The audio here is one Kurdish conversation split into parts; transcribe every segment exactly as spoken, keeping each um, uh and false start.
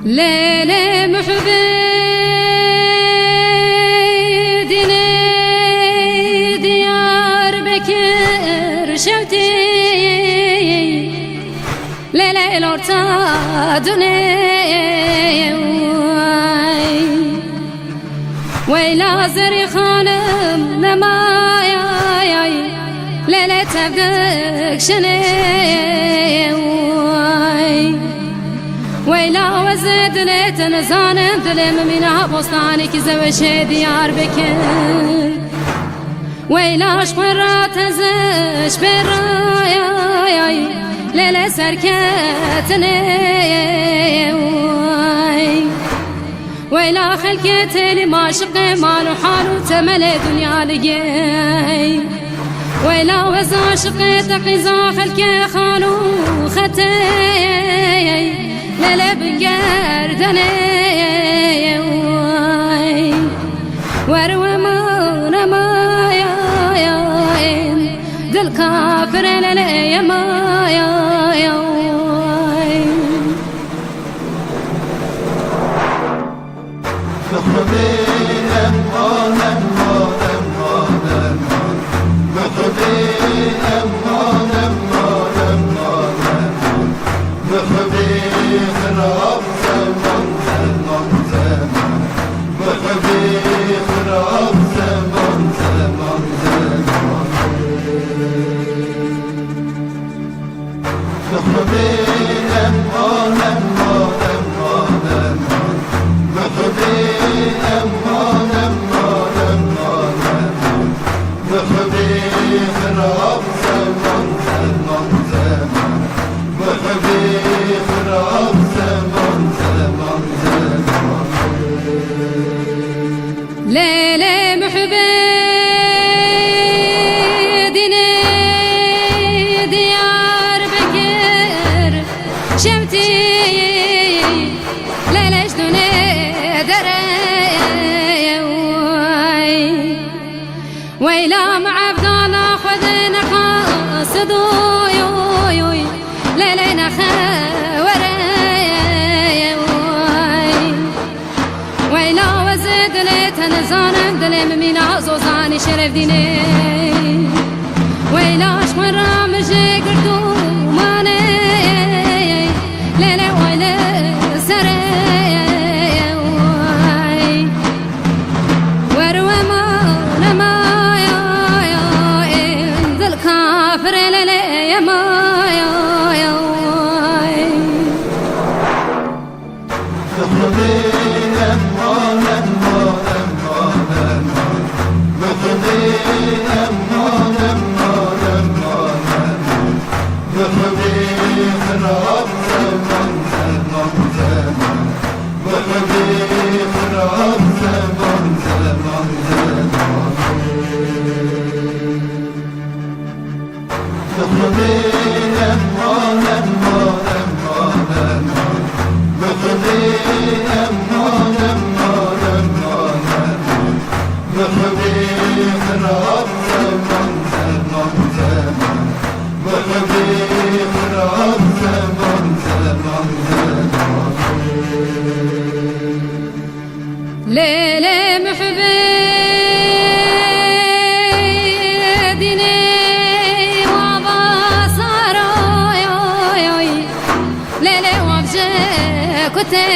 Lê, lê muhibê dînê Diyarbekir şewtî, lê, lê lorta dunê. Weyla Zerî xanim nemayay, lê, lê tev dikşinê. Weyla wezê dilê te nizanim, dilê min mîna bostanekî zeweşê Diyarbekir. Weyla ji xwe ra te ziş pê rayay, lê, lê serketinê. Weyla xelkê têlî maşiqê mal û hal û temelê dinya ligê. Weyla wez aşiqê te qîza xelkê xal û xetê. Lê, lê bingerdenê. Wer we mane maya, dil kafir, lê, lê ye maya. Lê, lê muhibê dînê Diyarbekir şewtî, lê, lê ji dunê derê. Weyla me evdana Xwedê neqasid, oy, oy, oy, lê, lê nexewere. Weyla wezê dilê te nizanim, dilê min mîna zozanî şeref dînê. Weyla ji xwe ra min jê gird û manê. Lê, lê way li serê. Wer we mane maya, dil kafir, lê, lê ye maya. Lê, lê muhibê dînê wa basar, oy, oy, oy. Lê, lê wa bi jê kutê,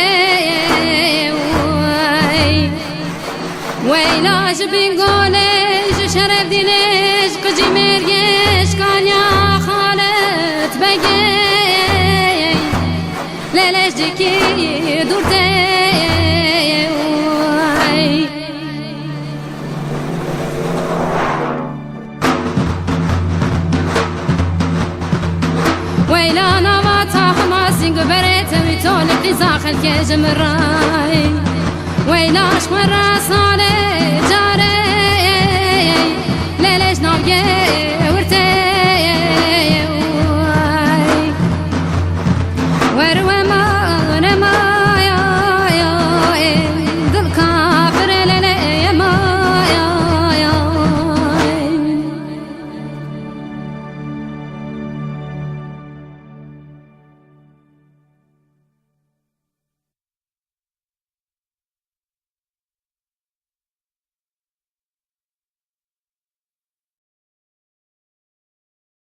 oy. Weyla ji Bîngolê, ji Şerefdînê, ji qicî mêrgê, ji Kanya Xalit Begê. Lê, lê ji cîkî dûr tê, wey. Weyla nava taxima sîng û berê tewî tolî qîza xelkê ji min re. Weyla ji xwe re salê carê, lê, lê ji nav gê